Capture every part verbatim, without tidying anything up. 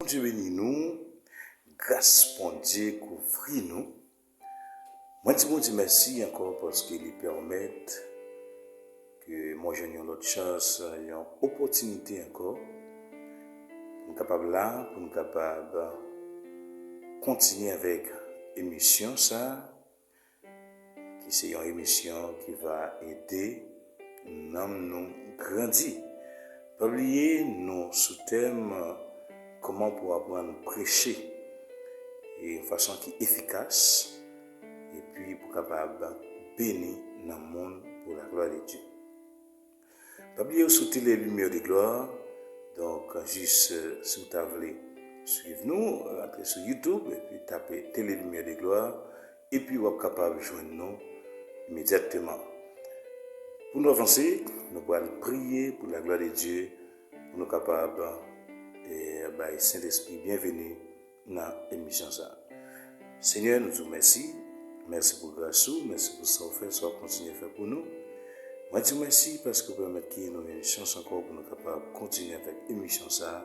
Bondye beni nou, gras Bondye kouvri nou. Mwen di Bondye mèsi ankò paske li pèmèt ke mwen jwenn yon lòt chans, yon opòtinite ankò pou n kapab la, pou n kapab kontinye avèk emisyon sa a, ki se yon emisyon ki va ede nanm nou grandi. Pa bliye, nou sou tèm, kòman pou aprann preche e yon fason ki efikas, epi pou kapab beni nan moun pou laglwa de Dye. Pa bliye, w sou Tele Limyè de Glwa. Donk, jis, eh, si w ta vle swiv nou, eh, antre sou YouTube epi tape Tele Limyè de Glwa, epi w ap kapab jwenn nou imedyatman. Pou nou avanse, nou pral priye pou laglwa de Dye, pou nou kapab, eh, bay Sentespri byenveni nan emisyon sa a. Senyè, nou di w mèsi. Mèsi pou gras ou, mèsi pou sa w fè, sa w ap kontinye fè pou nou. Mwen di w mèsi paske w pèmèt ke nou gen chans ankò pou nou kapab kontinye avèk emisyon sa a.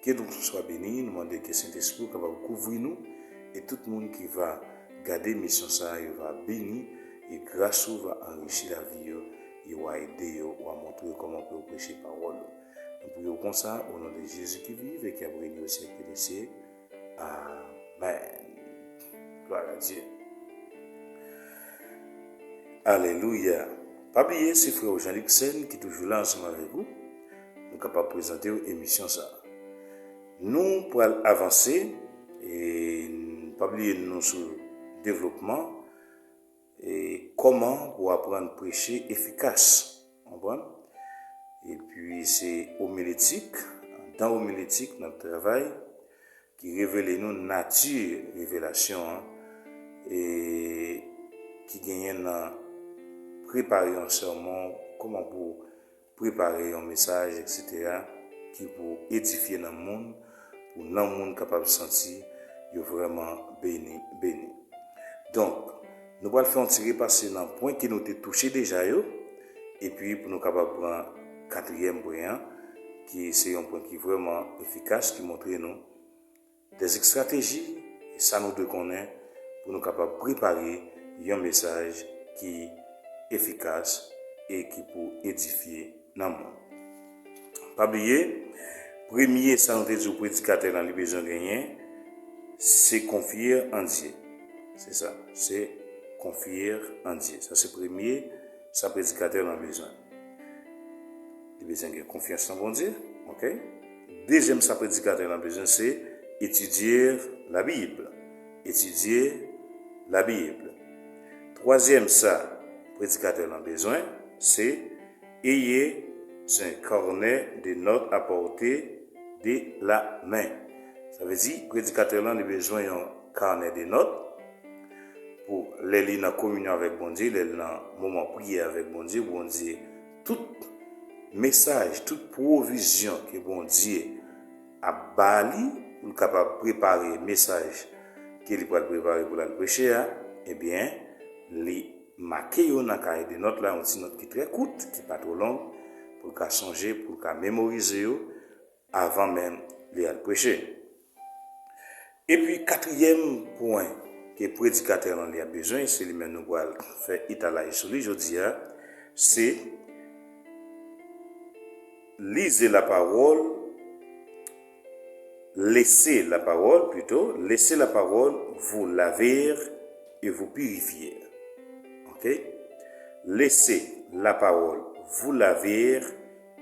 Ke nou swa beni, nou mande ke Sentespri w kapab kouvri nou e tout moun ki va gade emisyon sa a, yo va beni e gras ou va anrichi lavi yo, e w a ede yo, w a montre yo kòman pou yo preche pawòl ou. Nou priye w konsa, o non de Jezi ki viv e ki ap renye o syèk de syèk. Amèn. Glwa a Dye. Alelouya. Pa bliye, se frè w Jean Luxen ki toujou la ansanm avèk ou. Nou kapab prezante w emisyon sa a. Nou pral avanse, e pa bliye nou sou devlopman, e kòman pou aprann preche efikas. Konprann? Epi se omiletik, dan omiletik n ap travay, ki revele nou nati revelasyon an, e ki genyen nan prepare yon sèmon, kòman pou prepare yon mesaj, etsetera, ki pou edifye nanm moun, pou nanm moun kapab santi yo vrèman beni, beni. Donk, nou pral fè yon ti repase nan pwen ke nou te touche deja yo, epi pou nou kapab pran katriyèm pwen an, ki se yon pwen ki vrèman efikas, ki montre nou dè estrateji, e sa nou dwe konnen pou nou kapab prepare yon mesaj ki efikas e ki pou edifye nanm moun. Pa bliye, premye sa nou te di w predikatè lan li bezwen genyen, se konfye an Dye. Se sa, se konfye an Dye. Sa se premye sa predikatè lan bezwen. Li bezwen gen konfyans nan Bondye, oke? Dezyèm sa predikatè lan bezwen, se etidye Labib. Etidye Labib. Twazyèm sa predikatè lan bezwen, se ayez un carnet de notes à portée de la main. Sa vle di, predikatè lan li bezwen yon kanè de nòt pou lè li nan kominyon avèk Bondye, lè li nan moman priyè avèk Bondye, Bondye, tout mesaj, tout pwovizyon ke Bondye ap ba li pou l kapab prepare mesaj ke li pral prepare pou l al preche a, ebyen, li make yo nan kaye de nòt la, yon ti nòt ki trè kout, ki pa twò long, pou l ka sonje, pou l ka memorize yo avan menm li al preche. Epi katriyèm pwen ke predikatè lan li ap bezwen, se li menm nou pral fè etalaj sou li jodi a, se lisez la parole, laissez la parole plutôt, laissez la parole vous laver et vous purifier. Ok? Laissez la parole vous laver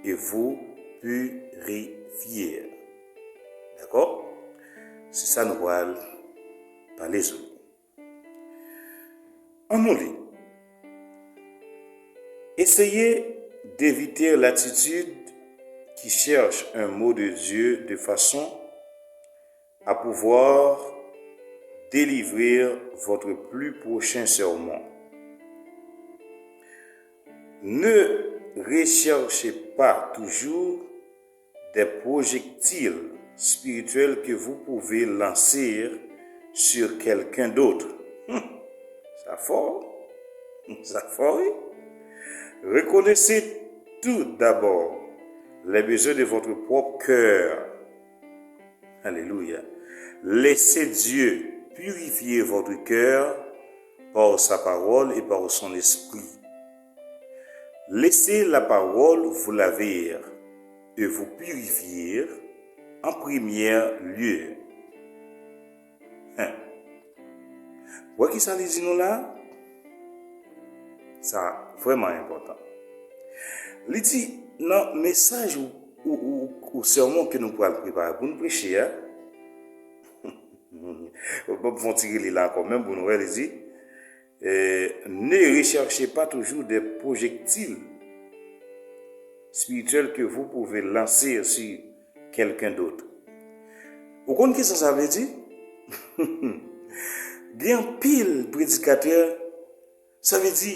et vous purifier. Dakò? Se sa nou pral pale sou li. Annou li. Essayez d'éviter l'attitude qui cherche un mot de Dieu de façon à pouvoir délivrer votre plus prochain sermon. Ne recherchez pas toujours des projectiles spirituels que vous pouvez lancer sur quelqu'un d'autre. Hmm, sa fò, sa fò, wi. Reconnaissez tout d'abord les besoins de votre propre cœur. Alléluia. Laissez Dieu purifier votre cœur par sa parole et par son esprit. Laissez la parole vous laver et vous purifier en premier lieu. Hein. Wè ki sa li di nou la? Sa vrèman enpòtan. Li di nan mesaj ou, ou, ou, ou sèmon ke nou pral prepare pou nou preche a. Bon, fon ti rele la ankò, menm pou nou wè, li di, euh, ne recherchez pas toujours des projectiles spirituels que vous pouvez lancer sur quelqu'un d'autre. Ou konn kisa sa vle di? Gen anpil predikatè, sa vle di,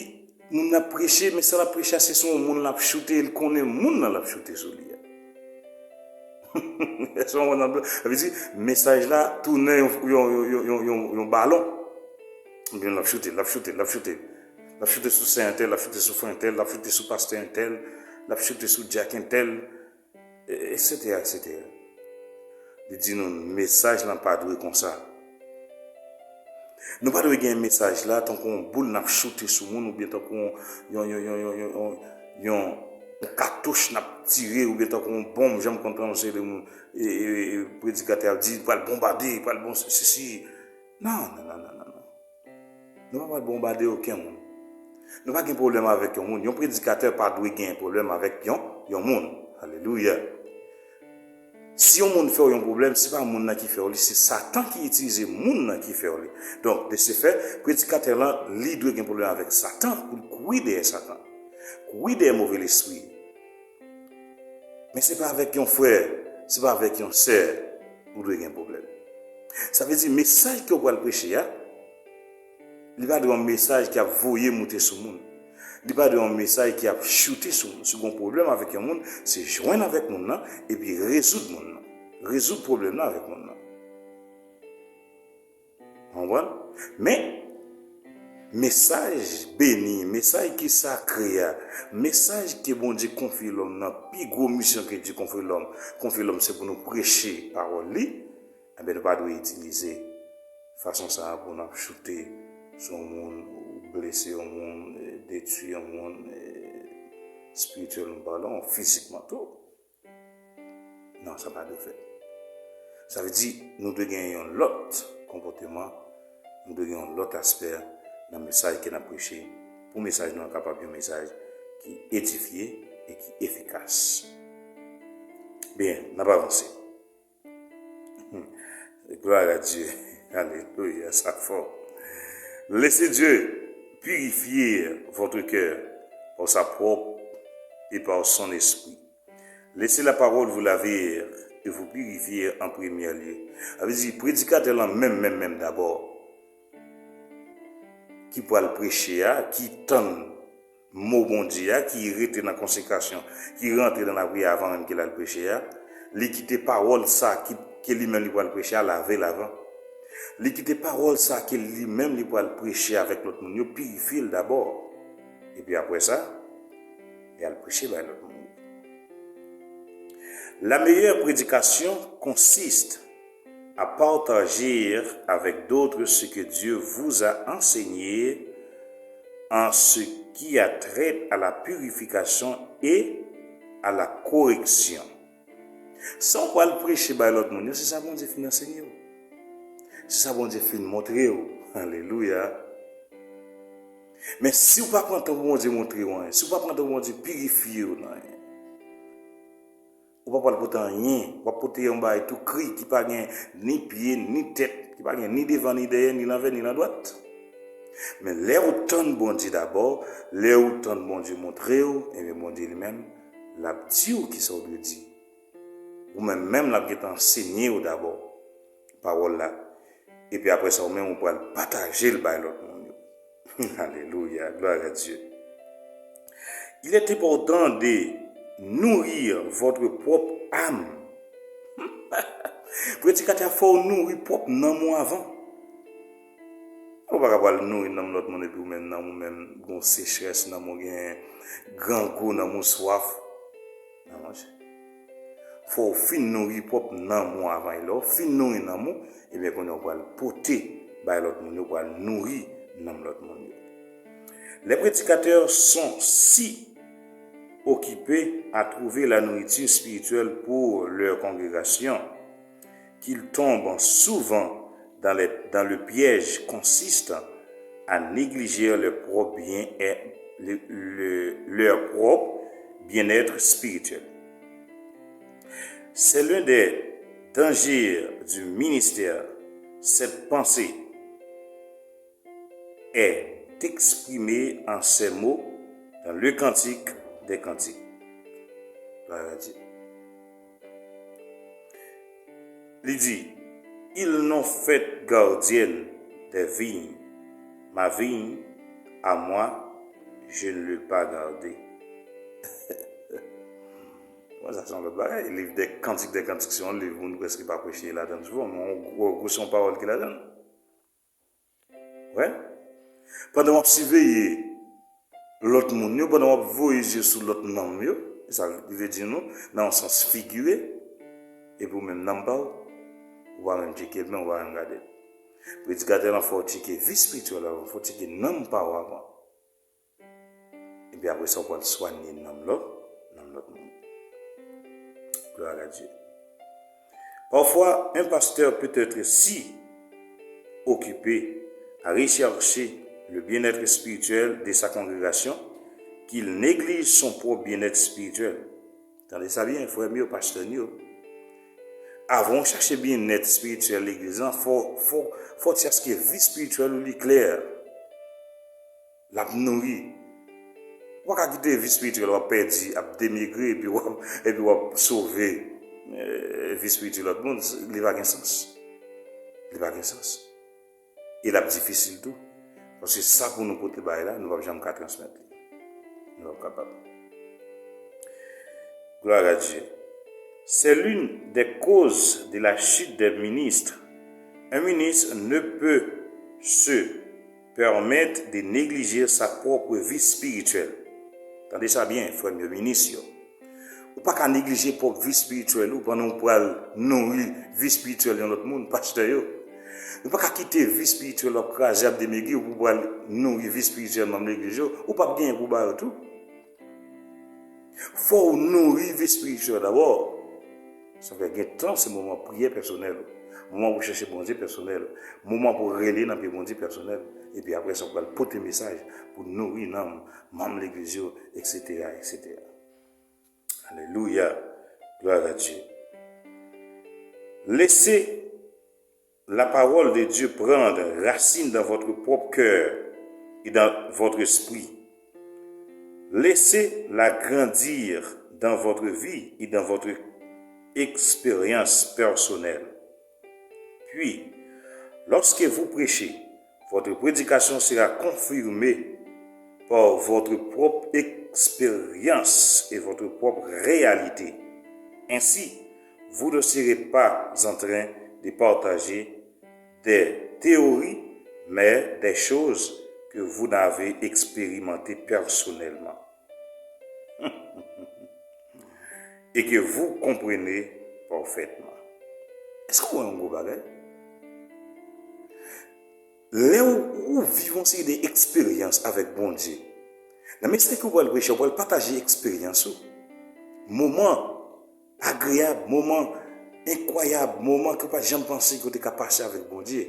moun nan ap preche, men sa l ap preche a, se sou yon moun l ap choute, l konnen moun nan l ap choute sou li a. Èske w konprann sa vle di? Sa vle di, mesaj la tounen yon, yon, yon, yon, yon, yon balon. Ebyen, l ap choute, l ap choute, l ap choute. L ap choute sou sè entèl, l ap choute sou frè entèl, l ap choute sou pastè entèl, l ap choute sou dyak entèl, etsetera, etsetera. Li di nou, mesaj lan pa dwe konsa. Nou pa dwe gen mesaj la tankou yon boul n ap choute sou moun, oubyen tankou yon, yon, yon, yon katouch n ap tire, oubyen tankou yon bonm, jan m konn pwononse le mo, e, e, e, predikatè ap di, pral bonbade, pral bon, sesi. Non, non, non, non, non, non. Nou pa pral bonbade okenn moun. Nou pa gen pwoblèm avèk yon moun. Yon predikatè pa dwe gen pwoblèm avèk yon, yon moun. Alelouya. Si yon moun fè w yon pwoblèm, se pa moun nan ki fè w li, se Satan ki itilize moun nan ki fè w li. Donk, de se fè, predikatè lan, li dwe gen pwoblèm avèk Satan pou l kouri dèyè Satan. Kouri dèyè move lespri. Men se pa avèk yon frè, se pa avèk yon sè ou dwe gen pwoblèm. Sa vle di, mesaj ke w pral preche a, li pa dwe yon mesaj ki ap voye moute sou moun. Li pa dwe yon mesaj ki ap choute sou moun. Si w gen yon pwoblèm avèk yon moun, se jwenn avèk moun nan, epi rezoud moun nan. Rezoud pwoblèm nan avèk moun nan. Konprann? Men, mesaj beni, mesaj ki sakre a, mesaj ke Bondye konfye lòm nan, pi gwo misyon ke Dye konfye lòm, konfye lòm, se pou nou preche pawòl li, enben, nou pa dwe itilize fason sa a pou n ap choute sou yon moun, ou blese yon moun, eh, detwi yon moun, eh, espirityèlman palan, fizikman tou. Non, sa pa dwe fèt. Sa vle di, nou dwe gen yon lòt konpòteman, nou dwe gen yon lòt aspè nan mesaj ke n ap preche, pou mesaj nou an kapab yon mesaj ki edifye e ki efikas. Byen, n ap avanse. Gloire à Dieu. Alléluia, ça fort. Laissez Dieu purifier votre cœur par sa propre et par son esprit. Laissez la parole vous laver et vous purifier en premier lieu. Sa vle di, predikatè lan menm, menm, menm dabò, ki pral preche a, ki tann mo Bondye a, ki rete nan konsekrasyon, ki rantre nan lapriyè avan menm ke l al preche a, li kite pawòl sa ki, ke li menm li pral preche a lave l avan. Li kite pawòl sa ke li menm li pral preche avèk lòt moun yo, pirifye l dabò. Epi apre sa, li al preche bay lòt moun yo. La meilleure prédication consiste à partager avec d'autres ce que Dieu vous a enseigné en ce qui a trait à la purification et à la correction. Sa w pral preche bay lòt moun yo, se sa Bondye fin ansenye w. Se sa Bondye fin montre w. Alelouya. Men si w pa pran tan pou Bondye montre w anyen, si w pa pran tan pou Bondye pirifye w nan anyen, ou pa pral pote anyen, w ap pote yon bagay tou kri ki pa gen ni pye, ni tèt, ki pa gen ni devan, ni dèyè, ni lanvè, ni landwat. Men lè ou tann Bondye dabò, lè ou tann Bondye montre w, ebyen Bondye li menm, l ap di w kisa w dwe di. Ou menm menm, l ap gentan ansenye w dabò pawòl la. Epi apre sa, ou menm, ou pral pataje l bay lòt moun yo. Alléluia, gloire à Dieu. Il est important de nourrir votre propre âme. Predikatè a fè w nouri pwòp nanm ou avan. Ou pa ka pral nouri nanm lòt moun epi ou menm nanm ou menm gon sechrès, nanm ou gen grangou, nanm ou swaf. Non, monchè. Fò w fin nouri pwòp nanm ou avan, e lè w fin nouri nanm ou, ebyen kounye a w pral pote bay lòt moun yo, w pral nouri nanm lòt moun yo. Les prédicateurs sont si occupés à trouver la nourriture spirituelle pour leur congrégation qu'ils tombent souvent dans les, dans le piège consistant à négliger leur propre bien, le- le- leur propre bien-être spirituel. C'est l'un des dangers du ministère, cette pensée est exprimée en ces mots dans le Cantique des Cantiques. Gloire à Dieu. Li di, ils n'ont fait gardienne des vignes. Ma vigne, à moi, je ne l'ai pas gardée. Bon, sa se yon lòt bagay. Liv de Kantik de Kantik se yon liv moun prèske pa preche ladan l souvan, men yon gwo, gwo se yon pawòl ki ladan l. Wè. Pandan w ap siveye lòt moun yo, pandan w ap voye zye sou lòt nanm yo, e sa li vle di nou, nan yon sans figire, epi ou menm nanm pa w, ou pa menm tcheke l, men ou pa menm gade l. Predikatè lan fè w tcheke vi espirityèl avan, fè w tcheke nanm pa w avan. Epi apre sa, ou pral swanye nanm lòt, nanm lòt moun. Gloire à Dieu. Parfois, un pasteur peut être si occupé à rechercher le bien-être spirituel de sa congrégation qu'il néglige son propre bien-être spirituel. Tande sa byen, frè m yo, pastè m yo. Avan w chache byennèt espirityèl legliz lan, fò, fò, fò w tchèske vi espirityèl ou li klè. L ap nouri. Ou pa ka kite vi espirityèl w ap pèdi, ap demegre, epi w ap, epi w ap sove, eh, vi espirityèl lòt moun. Li pa gen sans. Li pa gen sans. E l ap difisil tou. Paske sa pou nou pote bay la, nou p ap janm ka transmèt li. Nou p ap kapab. Gloire à Dieu. C'est l'une des causes de la chute des ministres. Un ministre ne peut se permettre de négliger sa propre vie spirituelle. Tande sa byen, frè m yo, minis yo. Ou pa ka neglije pwòp vi espirityèl ou pandan w pral nouri vi espirityèl yon lòt moun, pastè yo. Ou pa ka kite vi espirityèl w ap kraze, ap demegre, pou w pral nouri vi espirityèl manm legliz yo. Ou p ap genyen pou ba yo tou. Fò w nouri vi espirityèl dabò. Sa fè gen tan, se moman priyè pèsonèl ou. Moman pou w chèche Bondye pèsonèl. Moman pou w rele nan pye Bondye pèsonèl. Epi apre sa, w pral pote mesaj pou nouri nanm, manm legliz yo, et cetera, et cetera. Alléluia. Gloire à Dieu. Laissez la parole de Dieu prendre racine dans votre propre cœur et dans votre esprit. Laissez-la grandir dans votre vie et dans votre expérience personnelle. Puis, lorsque vous prêchez, votre prédication sera confirmée par votre propre expérience et votre propre réalité. Ainsi, vous ne serez pas en train de partager des théories, mais des choses que vous n'avez expérimentées personnellement et que vous comprenez parfaitement. Èske w wè yon gwo bagay? Lè w, ou viv yon seri de eksperyans avèk Bondye, nan mesaj ke w pral preche, w pral pataje eksperyans ou. Moman agreyab, moman enkwayab, moman ke w pa t janm panse ke w te ka pase avèk Bondye.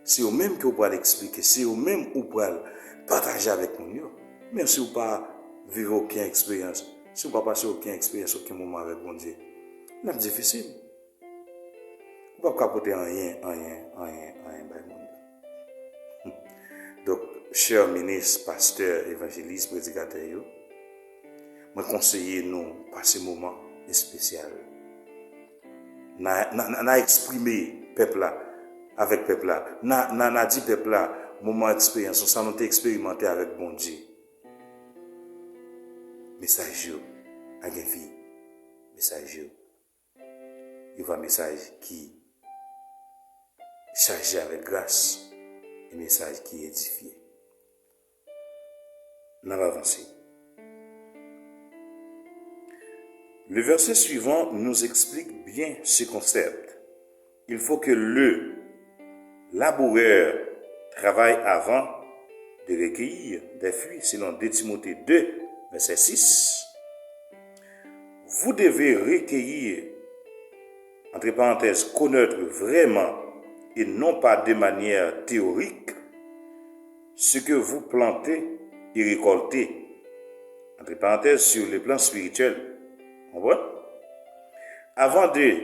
Se yo menm ke w pral eksplike, se yo menm ou pral pataje avèk moun yo. Men si w pa viv okenn eksperyans, si w pa pase okenn eksperyans, okenn moman avèk Bondye, l ap difisil. Ou p ap ka pote anyen, anyen, anyen, anyen bay moun yo. Donk, chè minis, pastè, evanjelis, predikatè yo, mwen konseye nou pase moman espesyal. N a, n a, n a, n a eksprime pèp la, avèk pèp la. N a, n a, n a di pèp la moman eksperyans nou, sa nou te eksperimante avèk Bondye. Mesaj yo a gen vi. Mesaj yo, yo va mesaj ki chaje avèk gras e mesaj ki edifye. N ap avanse. Le verset suivant nous explique bien ce concept. Il faut que le laboureur travaille avant de recueillir des fruits, selon deux Timothée deux, verset six. Vous devez recueillir, entre parenthèses, connaître vraiment et non pas de manière théorique ce que vous plantez et récoltez, entre parenthèses, sur le plan spirituel. Vous comprenez? Avant de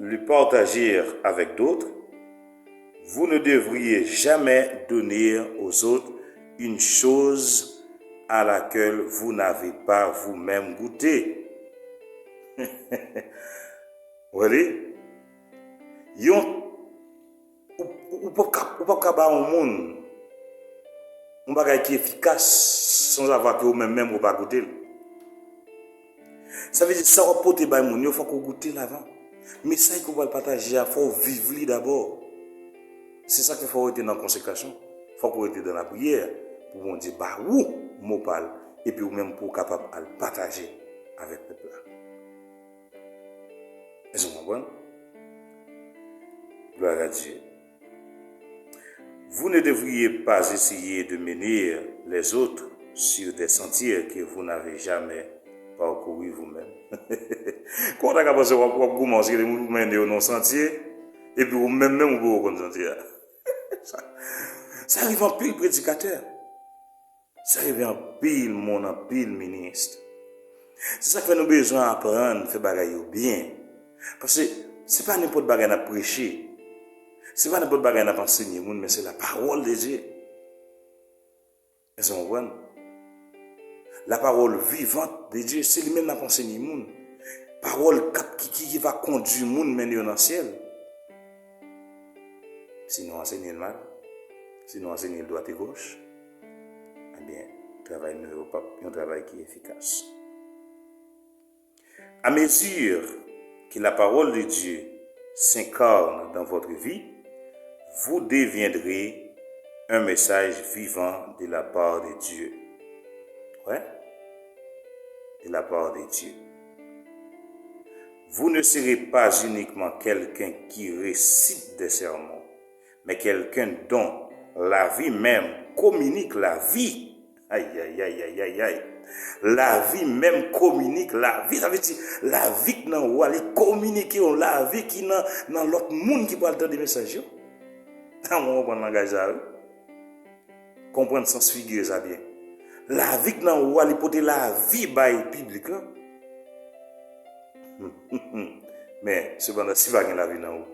le partager avec d'autres, vous ne devriez jamais donner aux autres une chose à laquelle vous n'avez pas vous-même goûté. Wè li? Yon, ou, ou, ou p ap ka, ou p ap ka ba yon moun yon bagay ki efikas sans avoir ke ou menm menm ou pa goute l. Sa vle di, sa w ap pote bay moun yo, fòk ou goute l avan. Mesaj ke w pral pataje a, fò w viv li dabò. Se sa k fè fò w rete nan konsekrasyon, fòk ou rete nan lapriyè pou Bondye ba ou mo pa l, epi ou menm pou w kapab al pataje avèk pèp la. Èske w konprann? Gloire à Dieu. Vous ne devriez pas essayer de mener les autres sur des sentiers que vous n'avez jamais parcouru vous-même. Kòman w ta ka panse w ap, w ap goumen, w ap mennen yo nan yon santye, epi ou menm menm ou poko konn santye a? Sa, sa rive anpil predikatè. Sa rive anpil moun, anpil minis. Se sa k fè nou bezwen aprann fè bagay yo byen. Paske se pa nenpòt bagay n ap preche. Se pa nenpòt bagay n ap ansenye moun, men se la parole de Dieu. Èske w konprann? La parole vivante de Dieu, se li menm n ap ansenye moun. Pawòl k ap, ki, ki, ki va kondui moun, mennen yo nan syèl. Si nou ansenye l mal, si nou ansenye l dwat e goch, ebyen, travay nou yo p ap yon travay ki efikas. À mesure que la parole de Dieu s'incarne dans votre vie, vous deviendrez un message vivant de la part de Dieu. Ouais. De la part de Dieu. Vous ne serez pas uniquement quelqu'un qui récite des sermons, mais quelqu'un dont la vie même communique la vie. Ay, ay, ay, ay, ay, ay. Lavi menm kominik lavi. Sa vle di, lavi k nan ou a, li kominike yon lavi ki nan, nan lòt moun ki pral tande mesaj yo. An, mwen konprann langaj sa a, wi. Konprann sans figire sa byen. Lavi k nan ou a, li pote lavi bay piblik lan. Men, sepandan, si pa gen lavi nan ou,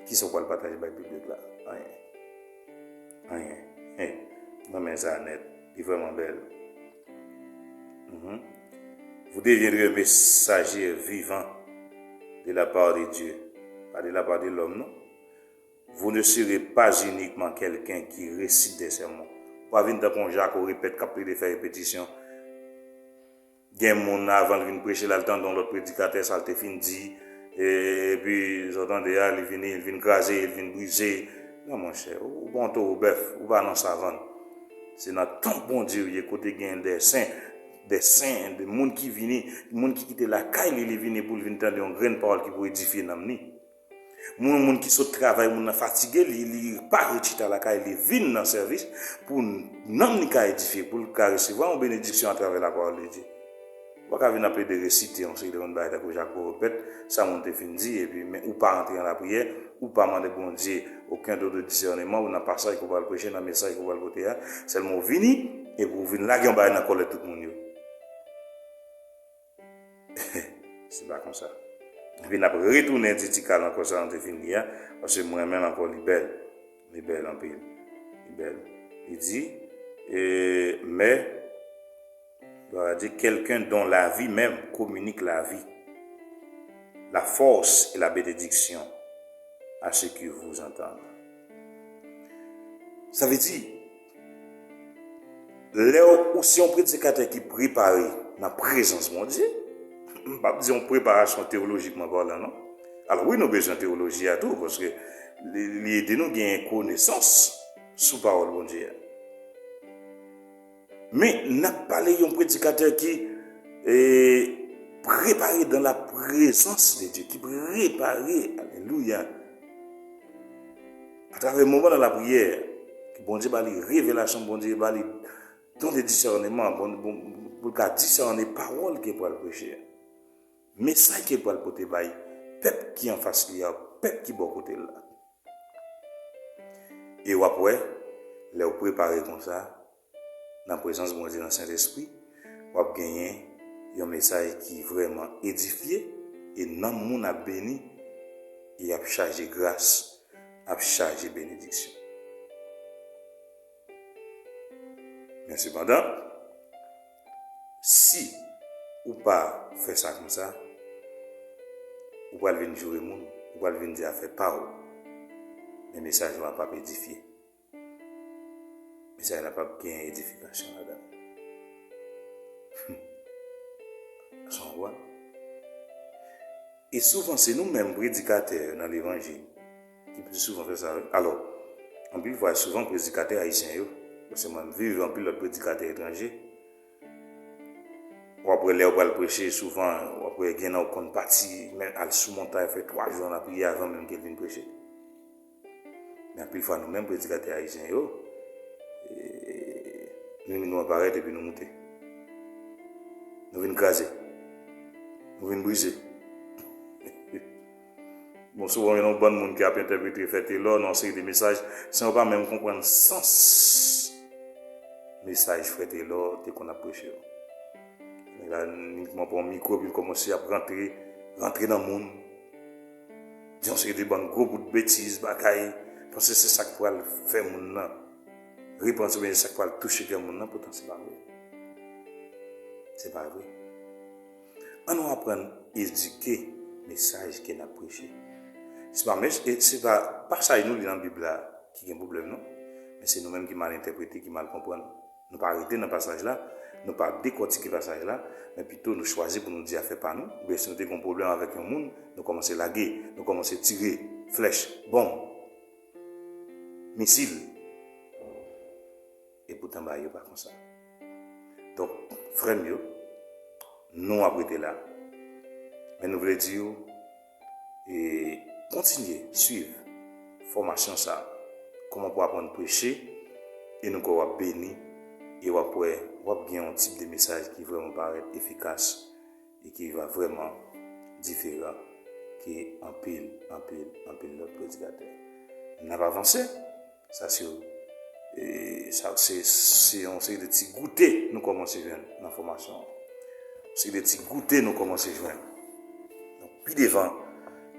kisa w pral pataje bay piblik la? Anyen. Anyen. Hey, renmen sa nèt. Li vrèman bèl. Mhm. Vous deviendrez un messager vivant de la part de Dieu. Pas de la part de l'homme, non. Vous ne serez pas uniquement quelqu'un qui récite des sermons. Ou pa vin tankou yon jako repèt k ap plede fè repetisyon. Gen moun, avan l vin preche, l al tande yon lòt predikatè, sa l te fin di, e, epi, sa w tande a, li vini, li vin kraze, li vin brize. Non, monchè, ou, ou pa yon towo bèf, ou pa nan savann. Se nan tanp Bondye ou ye, kote gen de sen, de sen, de moun ki vini, moun ki kite lakay li, li vini pou l vin tande yon grenn pawòl ki pou edifye nanm li. Moun, moun ki sot travay, moun nan fatige, li, li pare chita lakay, li vin nan sèvis pou nanm li ka edifye, pou l ka resevwa yon benediksyon atravè la parole de Dieu. Ou pa ka vin ap plede resite yon seri de bann bagay tankou jako repèt, sa moun te fin di, epi men ou pa rantre nan lapriyè, ou pa mande Bondye okenn don de disèneman, ou nan pasaj ke w pral preche, nan mesaj ke w pral pote a, sèlman ou vini, epi ou vin lage yon bagay nan kòlèt tout moun yo. Se pa konsa. Epi n ap retounen di ti kal ankò sa nou te fin li a, paske mwen renmen l ankò, li bèl. Li bèl anpil. Li bèl. Li di, e, mais, il va dire, quelqu'un dont la vie même communique la vie, la force et la bénédiction à ceux qui vous entendent. Sa vle di, lè w, ou se yon predikatè ki prepare nan prezans Bondye, m p ap di yon preparasyon teyolojikman palan, non. Alò, wi, nou bezwen teyoloji a tou, paske li, li ede nou genyen konesans sou pawòl Bondye a. Men, n ap pale yon predikatè ki, e, prepare dans la présence de Dieu, ki prepare, alelouya, atravè moman nan lapriyè, ke Bondye ba li revelasyon, Bondye ba li don de disèneman, bon, bon, pou l ka disène pawòl ke l pral preche a, mesaj ke l pral pote bay pèp ki anfas li a, pèp ki bò kote l la. E w ap wè, lè w prepare konsa, nan prezans Bondye, nan Sentespri, w ap genyen yon mesaj ki vrèman edifye, e nanm moun ap beni, e ap chaje gras, ap chaje benediksyon. Men sepandan, si ou pa fè sa konsa, ou pral vin joure moun, ou pral vin di afè pa w, men mesaj ou a p ap edifye. Mesaj la p ap gen edifikasyon ladan l. Sa w konprann? E souvan, se nou menm predikatè yo nan levanjil ki pli souvan fè sa, wi. Alò, anpil fwa, souvan predikatè ayisyen yo, paske mwen, m viv anpil lòt predikatè etranje, w ap wè lè yo pral preche, souvan, w ap wè gen nan yo konn pati, men al sou montay, fè twa jou nan lapriyè avan menm ke l vin preche. Men anpil fwa, nou menm predikatè ayisyen yo, e, nou, nou parèt epi nou moute. Nou vin kraze. Nou vin brize. Bon, souvan, gen yon bann moun ki ap entèprete, fè telò nan yon seri de mesaj, san yo pa menm konprann sans mesaj frè Telò te konn ap preche yo. Nèg la inikman pran yon mikwo, epi l kòmanse ap rantre, rantre nan moun, di yon seri de bann gwo bout betiz, bagay, panse se sa k pral fè moun nan repanti, oubyen se sa k pral touche kè moun nan, poutan se pa vre. Se pa vre. Ann nou aprann edike mesaj ke n ap preche. Se pa mes-, e se pa pasaj nou li nan Bib la ki gen pwoblèm, non. Men se nou menm ki mal entèprete, ki mal konprann. Nou pa rete nan pasaj la, nou pa dekòtike pasaj la, men pito nou chwazi pou nou di afè pa nou. Oubyen si nou te gen yon pwoblèm avèk yon moun, nou kòmanse lage, nou kòmanse tire flèch, bonm, misil. Epoutan bagay yo pa konsa. Donk, frè m yo, nou ap rete la. Men nou vle di w, e, kontinye swiv fòmasyon sa a. Kòman pou aprann preche, e nou kwè w ap beni, e w ap wè, w ap gen yon tip de mesaj ki vrèman parèt efikas, e ki va vrèman diferan ke anpil, anpil, anpil lòt predikatè. N ap avanse. Sa se, e, sa se, se yon seri de ti goute nou kòmanse jwenn nan fòmasyon an. Yon seri de ti goute nou kòmanse jwenn. Donk, pi devan,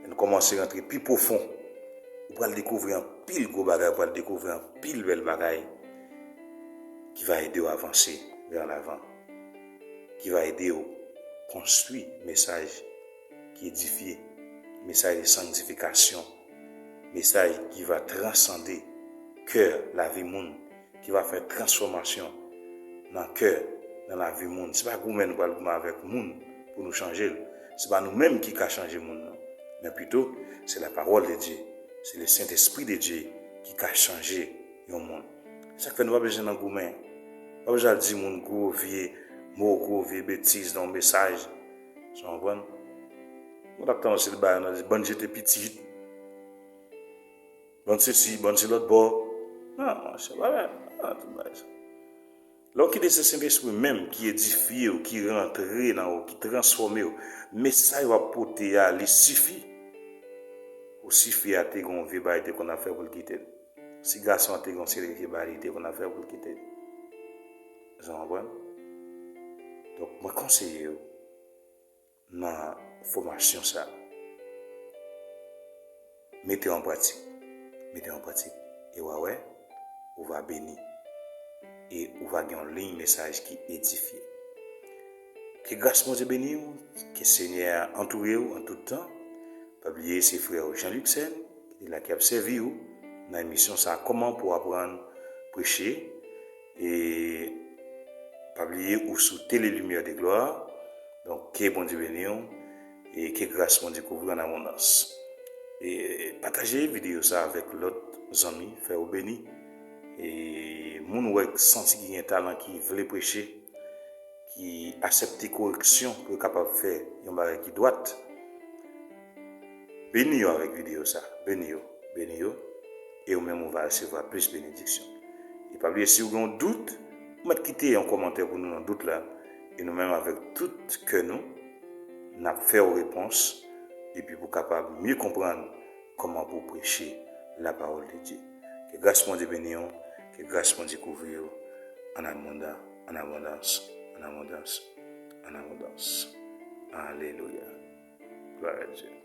lè nou kòmanse rantre pi pwofon, ou pral dekouvri anpil gwo bagay, ou pral dekouvri anpil bèl bagay ki va ede w avanse vè lavan, ki va ede w konstwi mesaj ki edifye, mesaj de sanktifikasyon, mesaj ki va transande kè lavi moun, ki va fè transfòmasyon nan kè, nan lavi moun. Se pa goumen nou pral goumen avèk moun pou nou chanje l. Se pa nou menm ki ka chanje moun nan. Men pito, se la parole de Dieu, se le Saint-Esprit de Dieu ki ka chanje yon moun. Sa k fè nou pa bezwen nan goumen. Pa bezwen al di moun gwo vye mo, gwo vye betiz nan yon mesaj. Sa w konprann? Ou t ap tann se bay nan bann jete pitit, bann sesi, bann se lòt bò. Non, monchè, pa fè, pa fè tout bagay sa. Lè w kite se Sentespri menm ki edifye w, ki rantre nan ou, ki transfòme w, mesaj w ap pote a, li sifi. Pou sifi a te gen yon vye bagay te konn ap fè pou l kite l. Si gason an te gen yon seri de vye bagay li te konn ap fè pou l kite l. Sa w konprann? Donk, mwen konseye w, nan fòmasyon sa a. Mete an pratik. Mete an pratik. E w a wè, ou va beni. E ou va gen yon liy mesaj ki edifye. Ke gras Bondye beni w, ke Senyè a antoure w an tout tan. Pa bliye, se frè w Jean Luxen, ki te la, ki ap sèvi w nan emisyon sa a, Kòman pou aprann preche. E pa bliye, ou sou Tele Limyè de Glwa. Donk, ke Bondye beni w e ke gras Bondye kouvri w an abondans. E pataje videyo sa avèk lòt zanmi, fè yo beni. E moun ou wè, santi ki gen talan, ki vle preche, ki aksepte koreksyon pou yo kapab fè yon bagay ki dwat, beni yo avèk videyo sa, beni yo, beni yo, e ou menm ou va resevwa plis benediksyon. E pa bliye, si w gen yon dout, ou mèt kite yon kòmantè pou nou nan dout la, e nou menm avèk tout kè nou, n ap fè w repons, epi pou w kapab mye konprann kòman pou w preche la parole de Dieu. Ke gras Bondye beni w, ke gras Bondye kouvri w, an abondan, an abondans, an abondans, an abondans. Alelouya. Glwa a Dye.